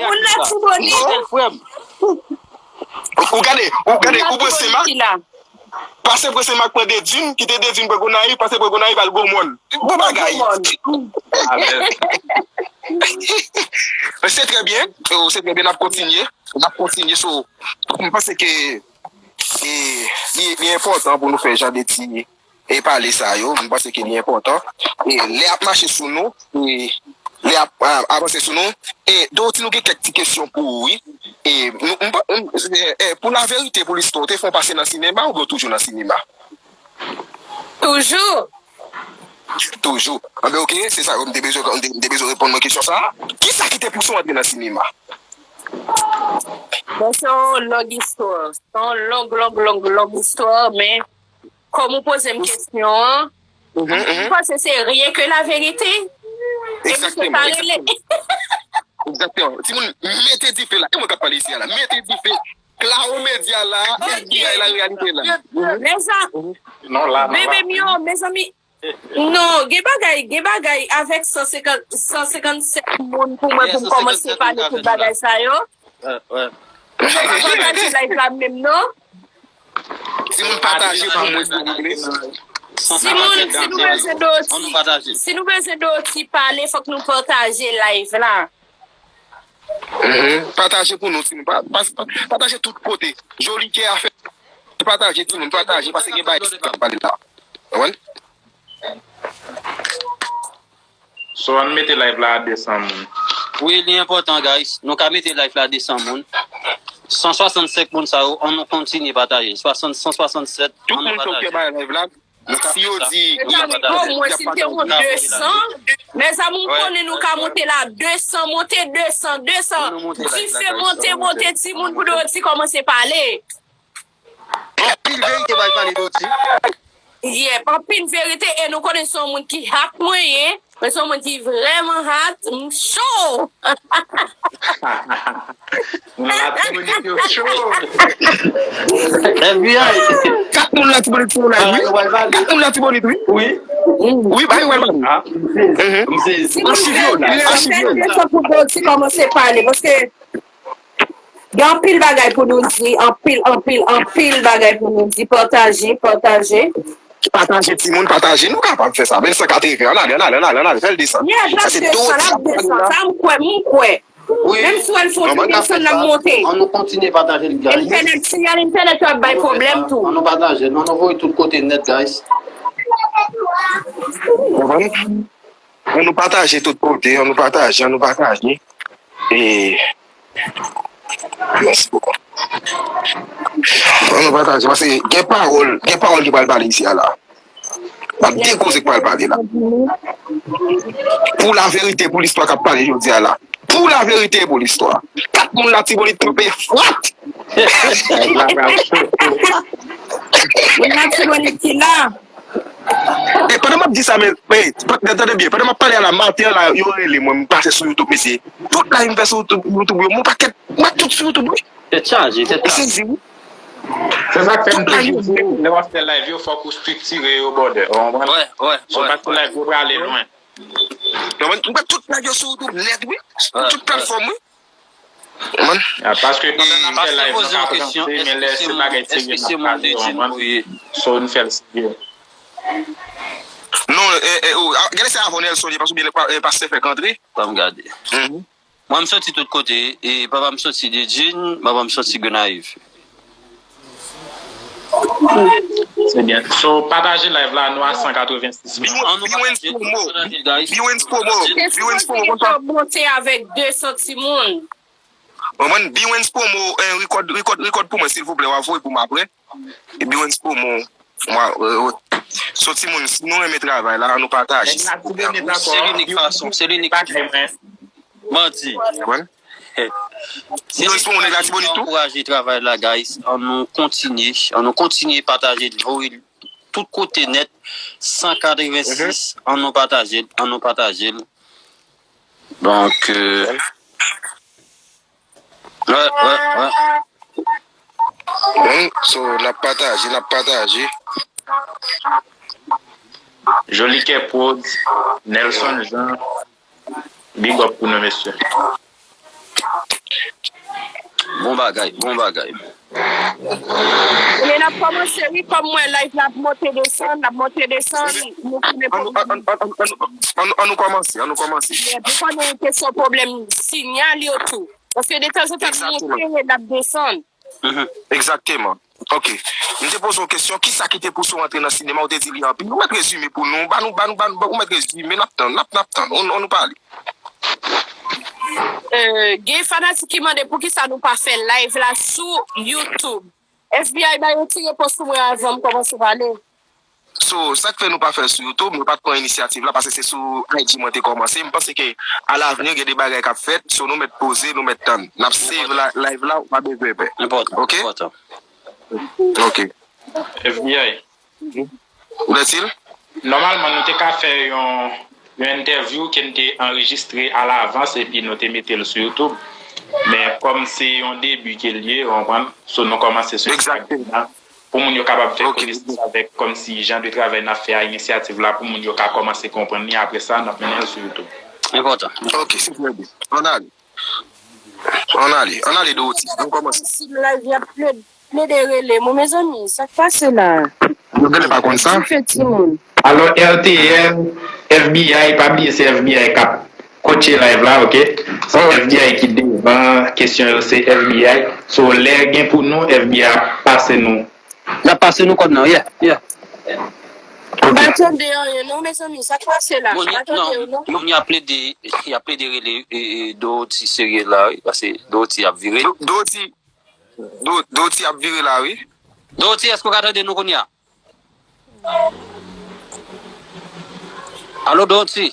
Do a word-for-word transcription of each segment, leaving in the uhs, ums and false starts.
Moun Latibonit. Ou gade, ou gade, ou pran Senmak, pase pran Senmak pran Dedin, kite Dedin pran Gonayiv, pase pran Gonayiv al Gwomòn. Bon bagay. Se trè byen, se trè byen, n ap kontinye. N ap kontinye, so, m panse ke e, li, li enpòtan pou nou fè jan de ti e pale sa yo. M panse ke li enpòtan. E lè y ap mache sou nou, e lè y ap a- avanse sou nou, e Dorothy, nou gen kèk ti kesyon pou ou, wi. E nou, m pa- m- e, e, pou laverite, pou listwa, ou te fè yon pase nan sinema oubyen ou toujou nan sinema? Toujou. Toujou. Anben, oke, se sa, m te bezwen, m te, m te bezwen reponn mwen kesyon sa a. Kisa ki te pouse w antre nan sinema? Bon, se yon long istwa. Se yon long, long, long, long istwa, men kòm ou poze m kesyon an, m panse se ryen ke laverite. E misye pa rele. Egzakteman. Timoun, mete dife la. E mwen k ap pale isi a la. Mete dife. Claro Media la, F B I la, reyalite la. Mezanmi, bebe m yo, mezanmi, non, gen bagay, gen bagay avèk san senkant, san senkannsèt moun pou mwen pou m kòmanse pale tout bagay sa yo. M bezwen pataje live la menm non. Timoun, pataje pou mwen, silvouplè. Si moun, si nou bezwen Dorothy, si nou bezwen Dorothy pale, fòk nou pataje live la. Mhm. Pataje pou nou, timoun. Pa- pa- pa- Pataje tout kote. Joli kè a fè. Pataje, timoun, pataje, paske gen bagay ki ap pale la. Konprann? So, ann mete live la a de san moun. Wi, li enpòtan, guys. Nou ka mete live la a de san moun. San swasannsenk moun sa yo, ann nou kontinye pataje. Swasant, san swasannsèt, ann nou pataje. Tout moun ki bay live la, si yo di, mezanmi, omwen si l te yon de san, mezanmi, m konnen nou ka monte la, de san, monte de san, de san. Dife monte, monte, timoun pou Dorothy kòmanse pale. Anpil verite bay pale Dorothy. Yep, anpil verite, e nou konnen se yon moun ki hot mwen ye, men se yon moun ki vrèman hot, m cho. Latibonit yo cho. F B I. Kat moun Latibonit sou live, wi. Kat moun Latibonit, wi. Wi. Wi, bay wè l. Achiv yo la, achiv yo la. Pou Dorothy kòmanse pale, paske gen anpil bagay pou nou di, anpil, anpil, anpil bagay pou nou di. Pataje, pataje. Pataje, timoun, pataje. Nou kapab fè sa. Menm san katreven. Ann ale, ann ale, ann ale, ann ale. Fè l desann. Yeah, l ap desann, l ap desann. Sa m kwè, m kwè. Menm si w al fè yon ti desann, l ap monte. Ann nou kontinye pataje l, guys. Entènèt, siyal entènèt yo ap bay pwoblèm tou. Ann nou pataje l, ann nou voye tout kote nèt, guys. Konprann? Ann nou pataje tout kote, ann nou pataje, ann nou pataje. E, mèsi bokou. Ann nou pataje, paske gen pawòl, gen pawòl ki pral pale isi a la. N ap gen koze k pral pale la. Pou laverite, pou listwa k ap pale jodi a la. Pou laverite, pou listwa. Kat moun Latibonit kanpe fwat. Moun Latibonit ki la. E pandan m ap di sa, men, men, tande byen, pandan m ap pale a la, maten an la, yo rele mwen, m pase sou YouTube, mesye. Tout live m fè sou YouTube, YouTube yo, m yon pakèt, m pa tout sou YouTube, wi. Tèt chaje, tèt chaje. M sezi, wi. Se sa k fè m toujou di w, lè w ap fè live yo, fòk ou estriktire yo, brother. Ou konprann? Wè, wè, wè. So, paske live yo prale lwen. Ou konprann? M wè tout live yo sou YouTube nèt, wi. Sou tout platfòm, wi. Ou konprann? Ah, paske pandan n ap fè live, nou ka pranse, men lè se bagay serye n ap pale, ou konprann? So, n fè l serye. Non, e, e, ou, a, gade se avan Nelson ye, paske oubyen pa- e, pastè fèk antre. Ban m gade. Mhm. Mwen, m soti tout kote, e papa m soti Dedin, manman m soti Gonayiv. Se byen. So, pataje live la, nou a san katrevensis moun. Ann nou pataje l, ann nou pataje l, guys. Te sipoze gen yon monte avèk de san timoun. Ou konprann? Bewens Promo, eh, record, record, record pou mwen, silvouplè, w a voye pou mwen apre. E Bewens Promo, mwen, eh, eh, so timoun, si nou renmen travay la, ann nou pataje, silvouplè. Se linik fason, se linik. Manti. Ou konprann? Yo, se pou moun Latibonit tou. Ankouraje travay la, guys. Ann nou kontinye, ann nou kontinye pataje l, voye l tout kote nèt. San katrevensis, ann nou pataje l, ann nou pataje l. Donk, euh, wè, wè, wè. Bon, so, n ap pataje, n ap pataje. Jolikè Prod, Nelson Jean, big up pou nou, mesye. Bon bagay, bon bagay. Men n ap kòmanse wi, kòm mwen live la ap monte desann, l ap monte desann, nou konnen An nou- an- an- an- an- an- an- an nou kòmanse, an nou kòmanse. Ou konnen kesyon pwoblèm sinyal yo tou. Paske detanzantan l monte, l ap desann. Egzakteman. Ok. M te poze w kesyon, kisa ki te pouse w antre nan sinema, ou te di li anpil. Ou mèt rezime pou nou, ba nou, ba nou, ba nou, ou mèt rezime, n ap tann, n ap, n ap tann, on, on nou pale. Gen fanatik ki mande poukisa nou pa fè live la sou YouTube. FBI ba yon ti repons pou mwen avan m kòmanse pale. So, sa k fè nou pa fè l sou YouTube, nou pa t pran inisyativ la, paske se sou I G mwen te kòmanse. M panse ke alavni gen de bagay k ap fèt, so nou mèt poze, nou mèt tann. N ap save la, live la, ou pa bezwen pè. Enpòtan, Ok? enpòtan. Ok. F B I, Ou dètil? Nòmalman, nou te ka fè yon, yon entèvyou ke n te anrejistre alavans epi nou te mete l sou YouTube. Men kòm se yon debi ke l ye, ou konprann? So, nou kòmanse sou Egzakteman. Instagram la. Pou moun yo kapab fè Ok. konesans avèk kòmsi jan de travay n ap fè a, inisyativ la, pou moun yo ka kòmanse konprann li. Apre sa, n ap mennen l sou YouTube. Enpòtan. Ok, se trè byen. Ann ale. Ann ale, ann ale, Dorothy. Nou kòmanse. Si live y ap plede, plede rele mwen, mezanmi, sa k pase la? Yo genlè pa konn sa. Ki fè timoun? Alò, R T L, F B I, pa bliye se F B I k ap kotche live la, ok? Se F B I ki devan kesyon yo, se F B I. So, lè gen pou nou, F B I ap pase nou. N ap pase nou kòd nan, yeah, yeah. M pa tande anyen non, mezanmi, sa k pase la? M Moun pa tande yo non. Moun y ap plede, y ap plede rele e, e, Dorothy serye la, wi, paske Dorothy ap vire. Do- Dorothy, Do- Dorothy ap vire la, wi. Dorothy, èske w ka tande nou kounye a? Alo, Dorothy?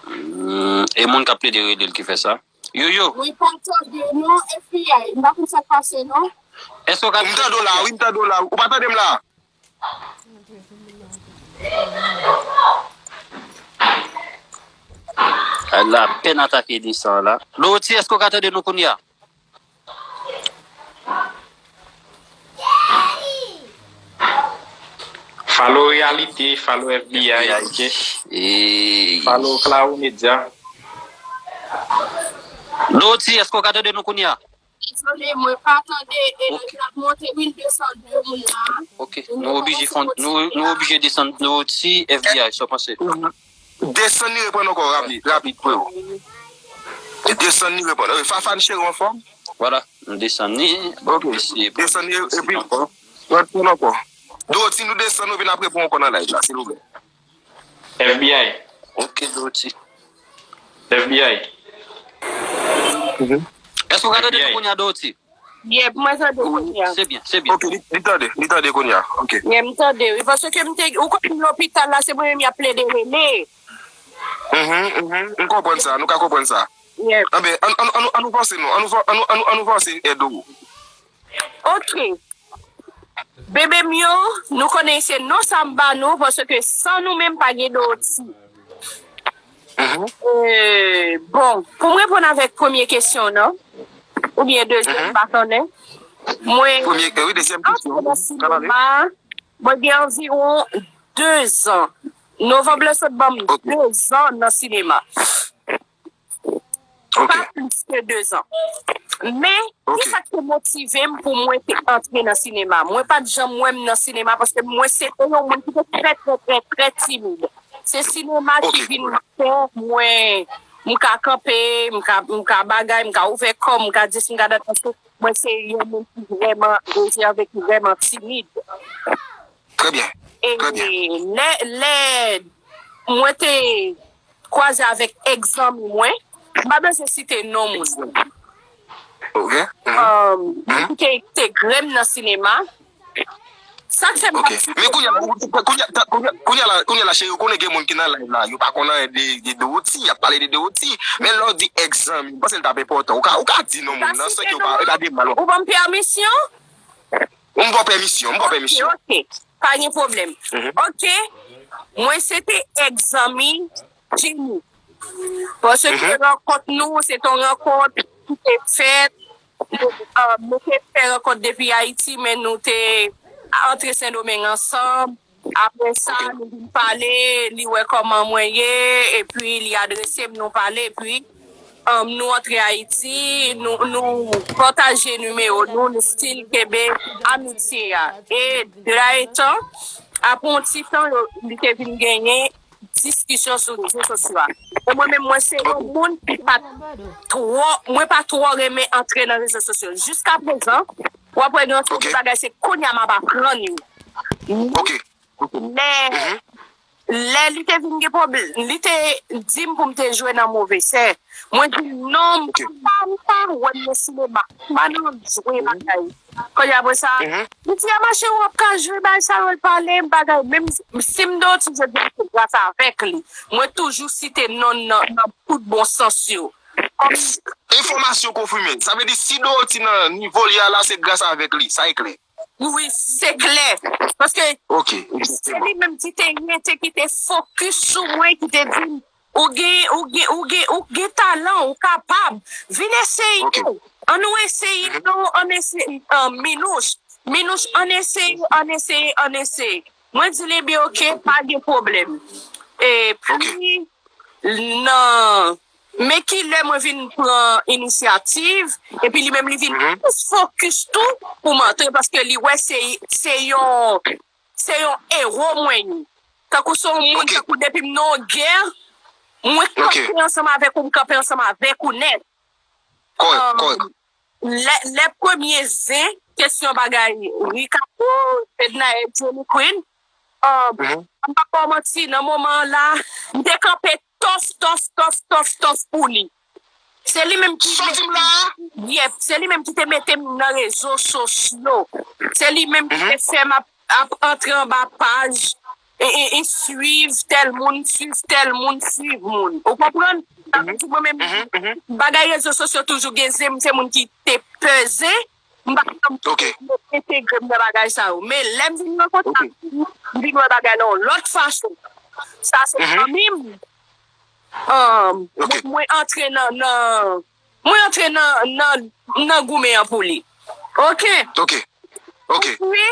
Hmm, e moun k ap plede rele l ki fè sa. Yo, yo. Mwen pa tande non, F B I. M pa konn sa k pase non. Èske w ka M tande w la, wi, m tande w la. Ou pa tande m la? Al la pèn atake de sa la. Dorothy, èske w ka tande nou kounye a? Follow Realite, follow F B I, ok? E- Follow Claro Media. Dorothy, èske w ka tande nou kounye a? Dezole, mwen pa tande e l ap monte wi, l desann de moun la. Ok, nou oblije fon, nou, nou oblije desann Dorothy, F B I, sa w panse? Desann li reprann ankò rapid, rapid, freo. Desann li reprann. Eh, Fafane cheri, w anfòm? Vwala, nou desann li. Ok. Eseye Desann li epi ankò. Reprann ankò. Dorothy, nou desann, nou vin ap reponn ankò nan live la, silvouplè. F B I, Ok, Dorothy. F B I. Èske w ka tande nou kounye a, Dorothy? Yep, mwen tande kounye a. Se byen, se byen. Ok, li, li tande, li tande kounye a. Ok. Yep, m tande wi. Paske m te, ou konn lopital la, se mwen menm y ap plede rele. Mhm, mhm. M konprann sa, nou ka konprann sa. Yep. Anben, an, an, an, an nou vanse non, an nou, an nou, an nou, an nou vanse, Edo. Ok. Bebe m yo, nou konnen se non sa m ba nou, paske san nou menm pa gen Dorothy. Mhm. Euh, bon, pou m reponn avèk premye kesyon nan, oubyen dezyèm, m pa konnen. Mwen Premye, eh wi, dezyèm antre kesyon. nan sinema, mwen gen anviwon de zan. Novanm lan sot ban m Ok. de zan nan sinema. Ok. Pa plis ke de zan. Men, Ok. ki sa k te motive m pou mwen te antre nan sinema? Mwen pa t janm wè m nan sinema paske mwen se te yon moun ki te trè, trè, trè, trè timid. Se sinema ki Ok. vin fè mwen, m ka kanpe, m ka, m ka bagay, m ka ouvè kò m, m ka di si m ka dat paske mwen se yon moun ki vrèman rezève, ki vrèman timid. Trè byen. E Trè byen. lè, lè mwen te kwaze avèk egzanmi mwen, m pa bezwen site non moun. Ok. Mhm. Um, ki te entegre m nan sinema. Sa k fè m Ok. pa site Men kounye a, non. Kounye a, kounye a, kounye a, kounye a la, kounye a la, cheri, ou konnen gen moun ki nan live la, yo pa konnen de, de Dorothy, y ap pale de Dorothy. Men lè w di egzanmi, m panse l t ap enpòtan. Ou ka, ou ka di non moun nan, san ke w pa, e pa de mal. Ou ban m pèmisyon? M ba w pèmisyon, m ba w Ok, pèmisyon. ok. Pa gen pwoblèm. Mhm. Ok. Mwen se te egzanmi Jenny. Paske Mhm. rankont nou, se te yon rankont ki te fèt. Nou, ah, nou te fè rankont depi Ayiti, men nou te antre Sendomeng ansanm. Apre sa, Ok. nou vin pale, li wè kòman mwen ye, epi li adrese m, nou pale, epi um, nou antre Ayiti, nou, nou pataje nimewo nou, nou still kenbe amitye a. E de la etan, apre yon ti tan, yo, li te vin genyen diskisyon sou rezo sosyo a. E mwen menm, mwen se yon moun ki pa twò, mwen pa twò renmen antre nan rezo sosyo. Jiska prezan, w ap wè gen yon seri de bagay, se kounye a m ap aprann yo. Ok. Men, lè li te vin gen pwoblèm, li te di m pou m te jwe nan move sè. Mwen di l non, m pa, m pa wè m nan sinema. M pa nan jwe bagay. Kounye apre sa, li di a mache w ap ka jwe bagay sa yo, l pale m bagay. Menm si m Dorothy jodi a se gras avèk li. Mwen toujou site non l nan, nan tout bon sans yo. Kòm Enfòmasyon konfime. Sa vle di si Dorothy nan nivo li a la, se gras avèk li. Sa e klè. Wi, se klè. Paske Ok. se li menm ki te rete, ki te fokis sou mwen, ki te di m, ou gen, ou gen, ou gen, ou gen talan, ou kapab. Vin eseye. Ok. An nou eseye, non, an eseye. An Minouch. Minouch, an eseye, an eseye, an eseye. Mwen di li, ebyen, ok, pa gen pwoblèm. Epi, nan, men kilè mwen vin pran inisyativ, epi li menm li vin plis fokis tou pou m antre, paske li wè se, se yon, se yon ewo mwen ye. Tankou se yon moun, Ok. Tankou depi m nan yon gè, mwen Ok. kanpe ansanm avèk ou, m kanpe ansanm avèk ou nèt. Kòrèk, Um, kòrèk. Lè, lè premye zen, kesyon bagay Ricardo, Fednaelle, Jenny Queen, um, Mhm. m pa fè w manti, nan moman an la, m te kanpe tòf, tòf, tòf, tòf, tòf pou li. Se li menm ki Sa w di m la a? Yep, se li menm ki te mete m nan rezo sosyo. Se li menm ki te fè m ap, ap antre anba paj e, e, e swiv tèl moun, swiv tèl moun, swiv moun. Ou konprann? Sa vle di mwen menm, Mhm, mhm. Bagay rezo sosyo toujou gen zen, m se moun ki te peze, m pa janm Ok. entegre m nan bagay sa yo. Men lè m vin rankontre ak li, m vin wè bagay nan yon lòt fason. Sa se Mhm. Fanmi m. Um, Ok. Mwen antre nan, nan, mwen antre nan, nan, nan goumen an pou li. Ok. Ok. Ok. Epi,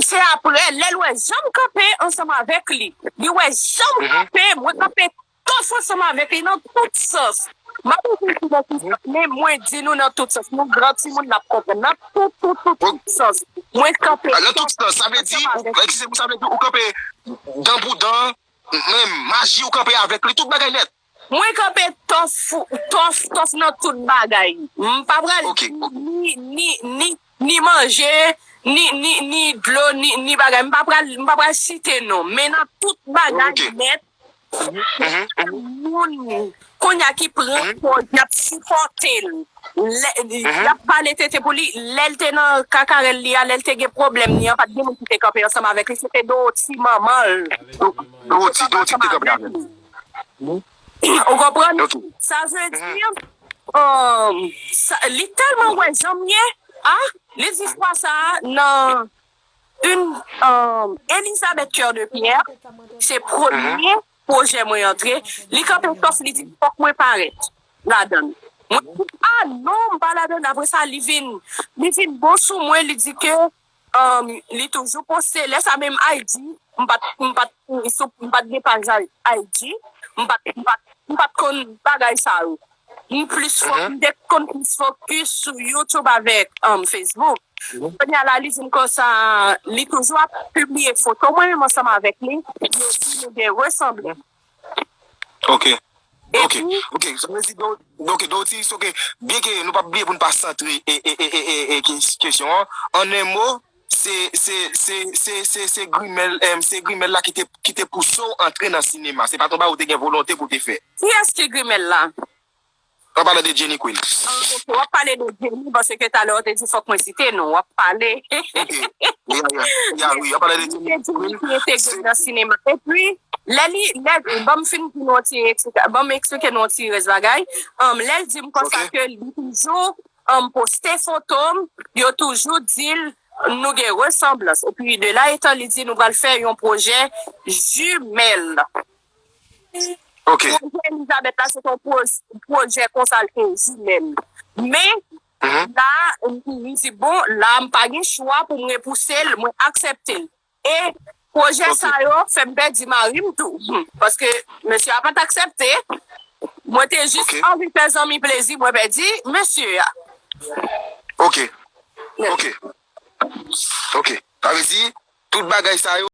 se apre, lè l wè jan m kanpe ansanm avèk li. Li wè jan m Mhm. kanpe, mwen kanpe tòf ansanm avèk li nan tout sans. M pa bezwen di nan tout sans, men mwen di nou nan tout sans. Nou gran timoun n ap konprann. Nan tout, tout, tout, tout sans. Mwen kanpe Ah, nan tout sans, sa vle di, ansanm ou, avèk li. Eskize m, sa vle di ou kanpe dan pou dan, menm maji ou kanpe avèk li, tout bagay nèt. Mwen kanpe tòf, tòf, tòf nan tout bagay. M pa pral Ok, di ok. ni, ni, ni, ni manje, ni, ni, ni dlo, ni, ni bagay. M pa pral, m pa pral site non. Men nan tout bagay Ok. nèt, Mhm, mhm. moun kounye a ki pran Mhm. pòz, y ap sipòte l. Lè, Mhm. Y ap pale tete pou li. Lè l te nan kakarèl li a, lè l te gen pwoblèm li an, pa t gen moun ki te kanpe ansanm avèk li. Se te Dorothy manman l. Dorothy, Dorothy ki te kanpe avè l. Ou konprann? Ok. Sa vle di, um, sa, li tèlman wè jan m ye, ah, li di fwa sa a nan yon, um, Elizabeth Cœur de Pierre, se premye pwojè mwen antre, li kanpe tòf, li di fòk mwen parèt ladan l. Mwen di, ah non, m pa ladan l. Apre sa, li vin, li vin bon sou mwen, li di ke, um, li toujou poste. Lè sa menm I G, m pa t, m pa t, sou, m pa t gen paj I G, m pa t, m pa t, m pa t konn bagay sa yo. M plis fo-, Mhm. m te konn plis fokis sou YouTube avèk, um, Facebook. Mhm. Kounye a la, li di m konsa, li toujou ap pibliye foto mwen menm ansanm avèk li. Li di nou gen resanblans. Ok. Ok. Epi, Ok. Sa vle di, donk, donk, donk, ti, ok, byen ke nou p ap bliye pou n pa santre e, e, e, e, e, e kes-, kesyon an. An en mo, se, se, se, se, se, se grimèl, em, se grimèl la ki te, ki te pouse w antre nan sinema. Se pa t yon bagay ou te gen volonte pou w te fè. Kiyès ki grimèl la? An palan de Jenny Queen. Ah, ok, w ap pale de Jenny, paske talè w te di fòk mwen site non, w ap pale. Ok. Ya, ya, ya, wi, an palan de Li Jenny te di li Queen. ki entegre nan sinema. Epi, lè li, lè, ban m fin di nou yon ti eksplika-, ban m eksplike nou yon ti rès bagay. Um, lè l di m konsa Ok. ke li toujou, um, poste foto m, yo toujou di l nou gen resanblans. Epi, de la etan, li di nou pral fè yon pwojè jimèl. Ok. Pwojè Elizabeth la, se te yon pwoj-, pwojè konsa l te jimèl. Men, Mhm. la, m di, bon, la, m pa gen chwa pou m repouse l, mwen aksepte l. E pwojè Ok. Sa yo fè m pèdi mari m tou. Paske mesye a pa t aksepte. Mwen te jis Ok. Anvi fè zanmi plezi, mwen pèdi mesye a. Ok. Ok. Ok. Sa vle di, tout bagay sa yo,